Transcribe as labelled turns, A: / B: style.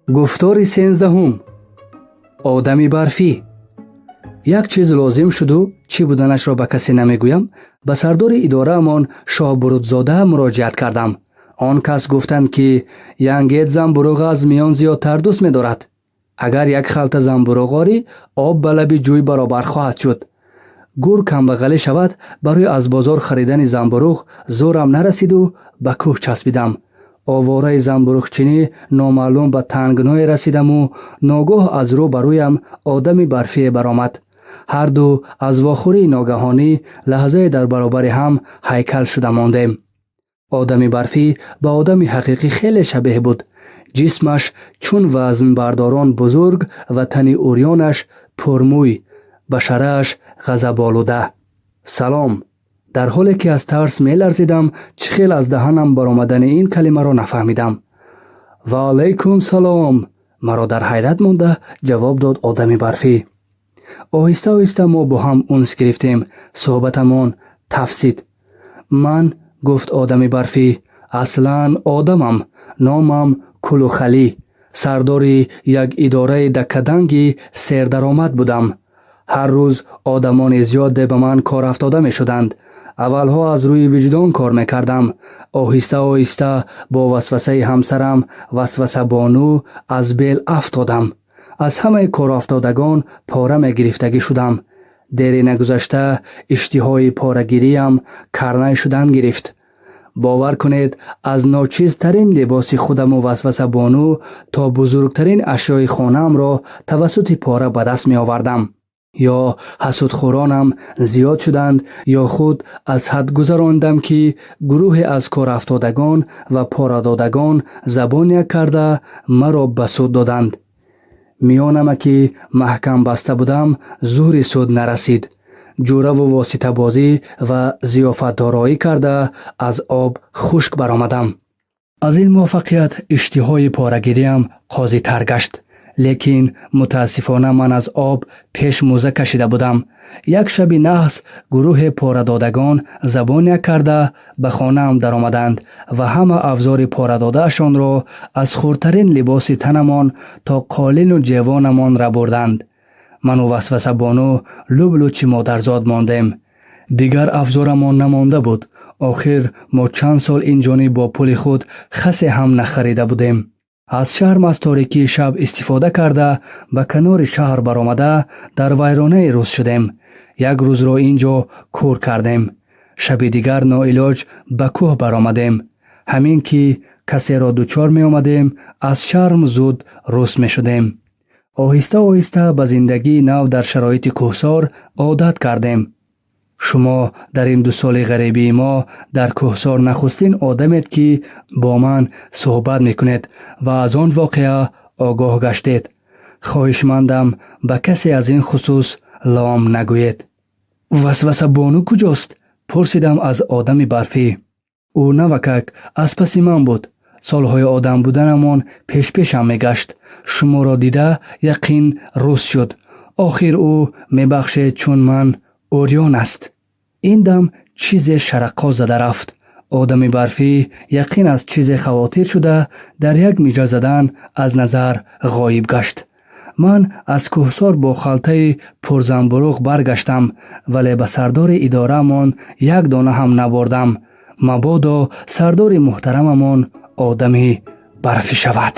A: Гуфтори 13-ум. Одами барфӣ. Як чиз лозим шуду чӣ буданашро ба касе намегӯям. Ба сардори идораамон Шоҳбурудзода муроҷиат кардам. Он кас гуфтанд, ки Янгет замбуруғ аз миён зиёдтар дӯст медорад. Агар як халта замбуруғ орӣ, об ба лаби ҷӯй баробар хоҳад шуд. Гур камбағалӣ шавад, барои аз бозор харидани замбуруғ зӯрам нарасиду ба кӯҳ часпидам. Овораи замбуруғчинӣ номаълум ба тангное расидаму ногоҳ аз рӯ ба рӯям одами барфие баромад. Ҳарду аз вохӯрии ногаҳонӣ лаҳзае дар баробари ҳам ҳайкал шуда мондем. Одами барфӣ ба одами ҳақиқӣ хеле шабеҳ буд. Ҷисмаш чун вазнбардорон бузург ва тани урёнаш пурмӯй, башарааш ғазаболуда. «Салом». Дар ҳоле ки аз тарс меларзидам, чӣ хел аз даҳанам баромадани ин калимаро нафаҳмидам. «Ва алайкум салом», маро дар ҳайрат монда ҷавоб дод одами барфӣ. Оҳиста оҳиста мо бо ҳам унс гирифтем, суҳбатамон тафсид. «Ман, — гуфт одами барфӣ, — аслан одамам, номам Кулухалӣ, сардори як идораи даккаданги сердаромад будам. Ҳар рӯз одамони зиёде ба ман корафтода мешуданд. Аввалҳо аз рӯи виҷдон кор мекардам. Оҳиста оҳиста бо васвасаи ҳамсарам Васвасабону аз бел афтодам. Аз ҳамаи корофтодагон пора мегирифтагӣ шудам. Дере нагузашта иштиҳои порагириям карнай шудан гирифт. Бовар кунед, аз ночизтарин либоси худаму Васвасабону то бузургтарин ашёи хонаамро тавассути пора ба даст меовардам. Ё ҳасудхӯронам зиёд шуданд, ё худ аз ҳад гузарондам, ки гурӯҳе аз корафтодагон ва порадодагон забон як карда, маро ба суд доданд. Миёнама ки маҳкам баста будам, зӯри суд нарасид. Ҷӯраву воситабозӣ ва зиёфатдороӣ карда, аз об хушк баромадам. Аз ин муваффақият иштиҳои порагириам қозитар гашт. Лекин мутаассифона ман аз об пеш мӯза кашида будам. Як шаби наҳс гурӯҳе порадодагон забон як карда, ба хонаам даромаданд ва ҳама авзори порадодаашонро, аз хурдтарин либоси танамон то қолину ҷевонамон, рабурданд. Ману Васвасабону лӯб-лучи модарзод мондем. Дигар авзорамон намонда буд. Охир мо чанд сол ин ҷониб бо пули худ хасе ҳам нахарида будем. Аз шарм аз торикии шаб истифода карда, ба канори шаҳр баромада, дар вайронае рӯз шудем. Як рӯзро ин ҷо кӯр кардем. Шаби дигар ноилоҷ ба кӯҳ баромадем. Ҳамин ки касеро дучор меомадем, аз шарм зуд рӯс мешудем. Оҳиста оҳиста ба зиндагии нав дар шароити кӯҳсор одат кардем. Шумо дар ин 2 соли ғарибии мо дар кӯҳсор нахустин одамед, ки бо ман суҳбат мекунед ва аз он воқеа огоҳ гаштед. Хоҳишмандам, ба касе аз ин хусус лом нагӯед». «Васвасабону куҷост?» — пурсидам аз одами барфӣ. Ӯ навакак аз паси ман буд. Солҳои одам буданамон пешпешам мегашт. Шуморо дида, яқин рӯс шуд. Охир ӯ, мебахшед, чун ман урён аст. Ин дам чизе шараққо зада рафт. Одами барфӣ яқин аз чизе хавотир шуда, дар як мижа задан аз назар ғоиб гашт. Ман аз кӯҳсор бо халтаи пурзамбуруғ баргаштам, вале ба сардори идораамон як дона ҳам набурдам, мабодо сардори муҳтарамамон одами барфӣ шавад.